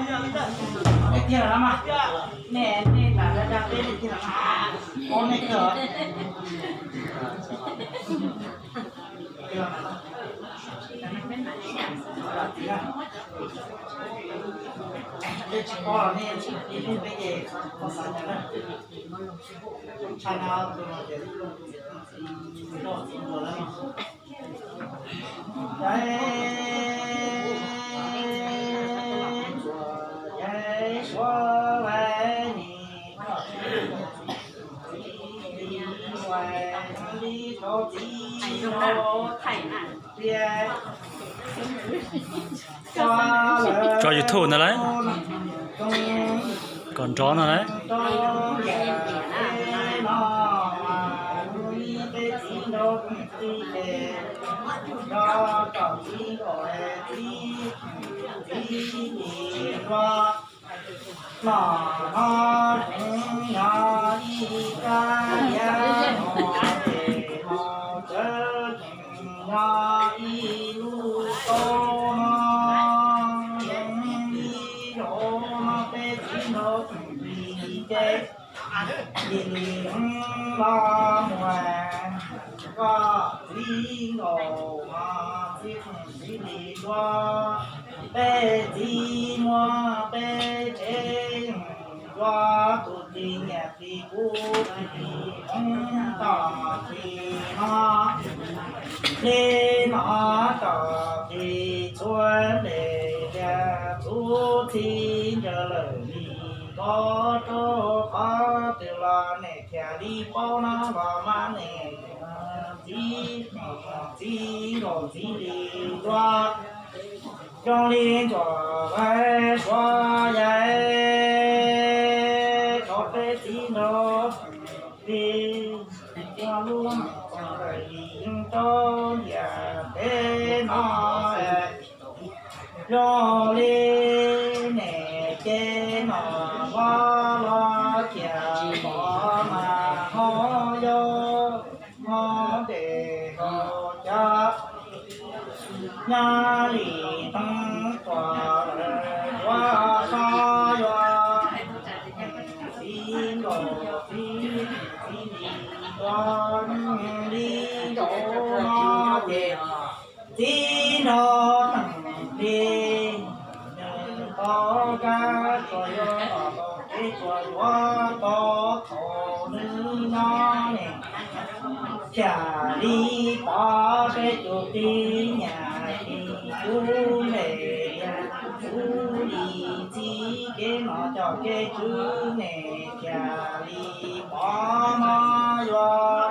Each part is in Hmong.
Nej tiag los mas, nej nej lam da da peb nej tiag los mas, nej kawg. Peb tsis paub los nej tsis hlub peb ces txhob xav cas na. Tshaj na tus no ces tsis tau txiv ntuas lawm no. Tso YouTube no lawm, kom nrov no lawm. Los no tseem nyob ib kab liab, hmo es hmo tseem nyob ib lub toj no, li zaum no peb txiv nraug tseem dim ces, dim li los mus, koj txiv nkaus no txiv txiv li dua, peb txiv muab peb tsev yeem dua, tus txiv niam txiv kuv txiv li tom txiv no, li no tom txiv txhua ntes tias txhub txhib ncaws lawm li ko, rau qhov twg los nim thiaj li paub no los mas nim txiv, txiv nkaus txiv li dua, zoo li ntsuag vaj suav yaim rau peb txiv nraug li, ua lub meem txog lawm li yeej rau ntiaj teb no. Zoo li nim ces nom vaj los cia pov mas ho yau ho ntes ho cab, nyob li teeb tuas lawm ua txhob yuav txiv nkaus txiv, txiv li dua, li zaum no ces txiv nraug teem li nws tau kab tsuas yuav tau kev tsuas yuav tau thaum nws nyob ne, thiaj li pov peb tus txiv niam txiv tub npe li txwv li txiv, kev nom coj kev tswv ne, thiaj li pov no yuav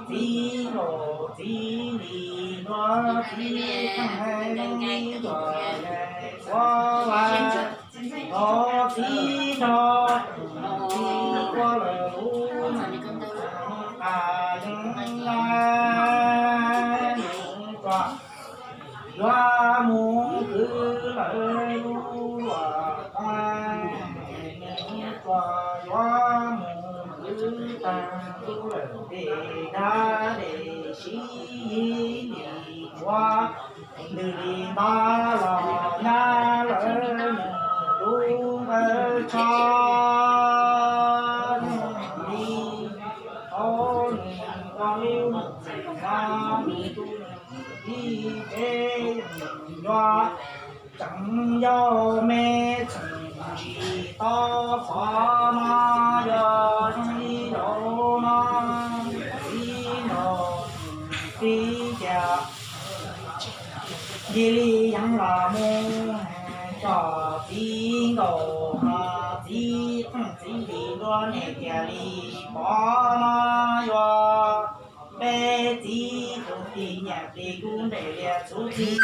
txiv nkaus txiv li dua, txiv teej hais li ntsuag suav vaj, txiv nraug txiv ua lawm lub nqa yeej na, nws tsuas yuav mus kwv lawv lub luam qhov, nws tsuas yuav mus kwv tag lub lawm dej dab dej sib yig li ua, ntws li ntawd los nyab lawv nws lub npawb tsho li hauv nws ua lub nws no nws tus nws ib tsev yuav tseem yau me tseem tsis tau pov no, yog zoo li zaum no txiv nraug txiv tias cia li yeej los mus tso txiv nkaus no, txiv teej txiv li dua ne, cia li pov no yuav peb txiv tus txiv niam txiv tub npe li txhub txhib